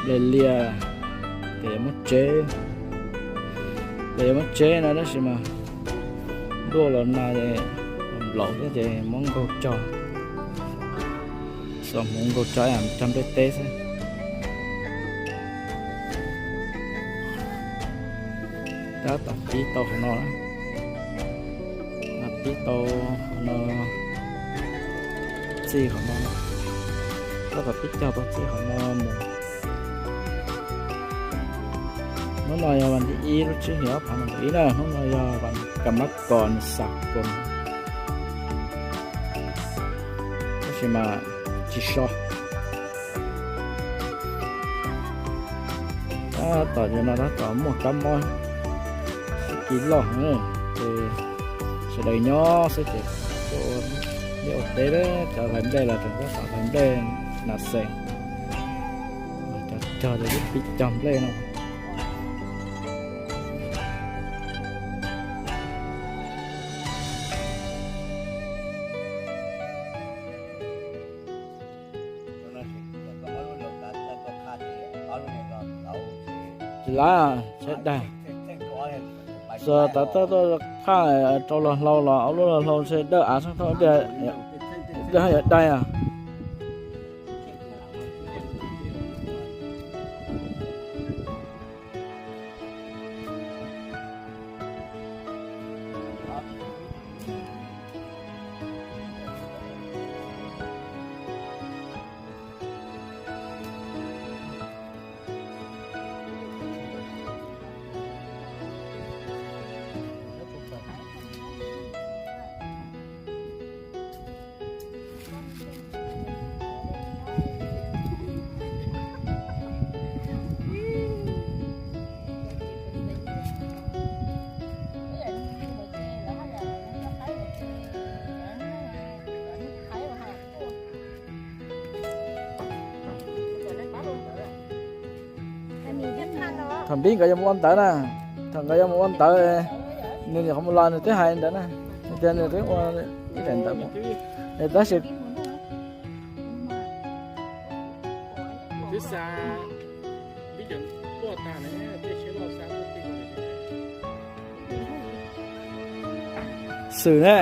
Nplej liaj, ces yuav muab tseb, ces yuav muab tseb no tab sis mas ntuj los nag, nplaum thiab ces muab nkaug cog, xuas hmuv nkaug cog, cog nplej teb xwb. Tab tom pib tau qhov no, pib tau qhov no, txij qhov no, tab tom pib cog tau txij qhov no mus. Hnub no yog vas thib ib lub tsib hlis ob phav nees nkaum ib na, hnub no yog vas kam mab kos nws xav kos, tab sis mas tsis so. Tab tom yog no tab tom muaj kab mob kis loj heev, ces sawv daws nyob xwb ces tuaj ua liaj ua teb, cov hlais nplej los tseem tab tom hlais nplej nas xees, cog cog ces pib cog nplej no. Tsis lav, saib daig. Xyov tav toj tuaj qhaj rau los hlau los ob lub los hlau ntshe dawb av sab tod, dawb haj yam daig os. Thaum pib nkawd yuav mus ua ntawv na, thaum nkawd yuav mus ua ntawv, nws nyuam qhuav mus los nws twb hais ntawd na, tias nws twb ua ib daim ntawv mus, tab sis xwm ne.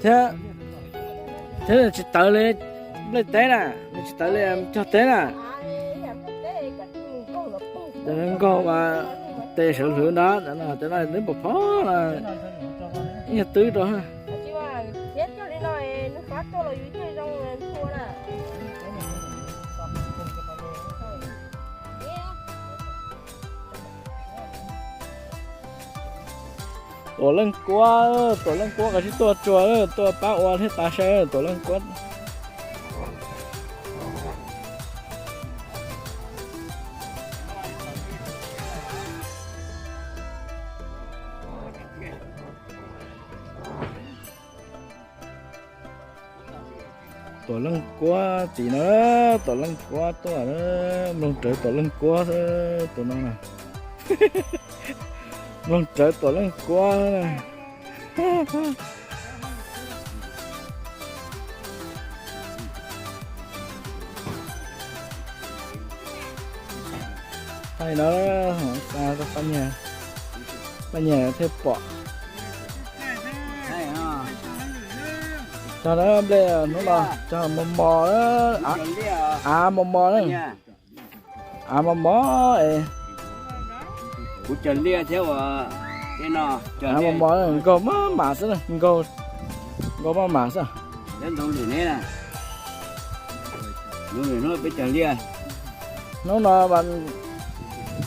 Thiab, thiab nws tsis tawv li nplej teb na, nws tsis tawv li cog teb na. Cov nkaug mas tes sawv hlwv ntawd, cov no nws pom phob no, ib nyuag twb rau. Tuam Leej Kuab, Tuam Leej Kuab koj sib tuaj tsuag, tuaj pab ua thiab tas sai, Tuam Leej Kuab. Tuam Leej Kuab tim no, Tuam Leej Kuab tuaj, mloog rawv Tuam Leej Kuab xwb tus no na. Mloog rawv Tuam Leej Kuab. Thaij no, xa rau pab nyag, pab nyag thiaj pom. Cog na nplej hnub no cog mos mos, av mos mos na, av mos mos es. Kuv cog liaj thiab ua, av mos mos nkaug maj mam xwb, nkaug, nkaug maj mam xwb. Hnub no mas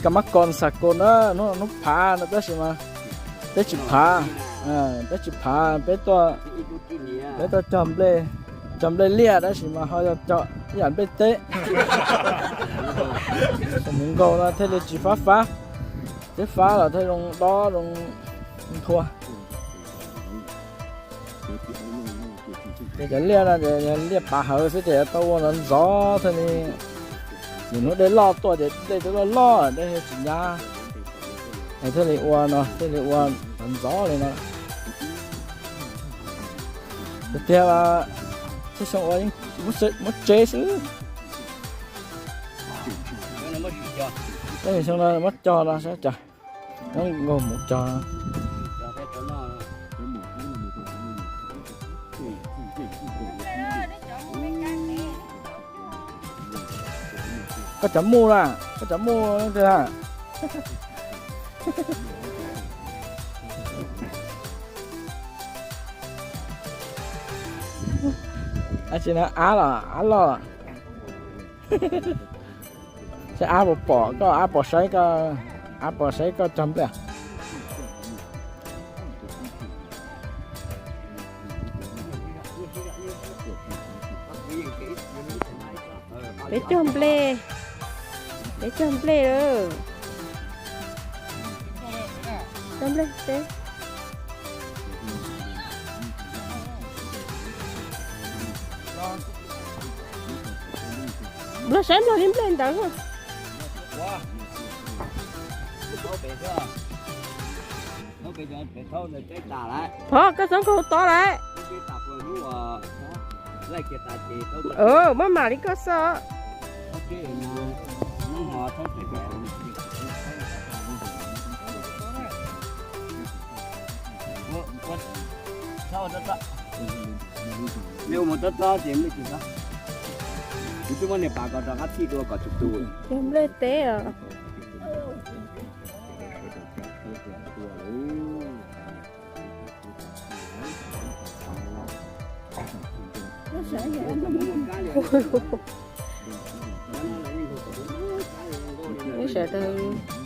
ka mab kos xa kos na, hnub no hnub phav no tab sis mas peb tsis phav, peb tsis phav, peb tuaj, peb tuaj cog nplej, cog nplej liaj tab sis mas ho yog cog ib yam nplej teb. Mus nkaug no thiaj li tsis fab fab, twb fab los thiaj zoo dob zoo nthua. Ces cov liaj no ces yog liaj pav hawv xwb ces yuav tau ua ntxov ntxov thiaj li, nim hnub dej loj tuaj ces dej twb loj loj dej tsis nyab, es thiaj li ua no thiaj li ua ntxov ntxov li no. Tiag tiag, txhua xyoo ua muab tsev xwb. Txhua xyoo no muab cog no saib cas, muab nkaug mus cog. Koj cov muj na, koj cov muj tiag. Ab tsi na, ab los, ab loj. Saib ab puas pom koj, ab puas saib koj, ab puas saib koj cog nplej. Peb cog nplej, peb cog nplej lawm. Cog nplej peb. Nplog saib nplog li nplej ntawd. Pov, koj txhob nkaug tod lawm. Muab mam li koj xwb. Mus txob txob ces, kuv twb muab niag pas ko rov qab txhij dua kom tsum tu. Cog nplej teb os. Sawv daws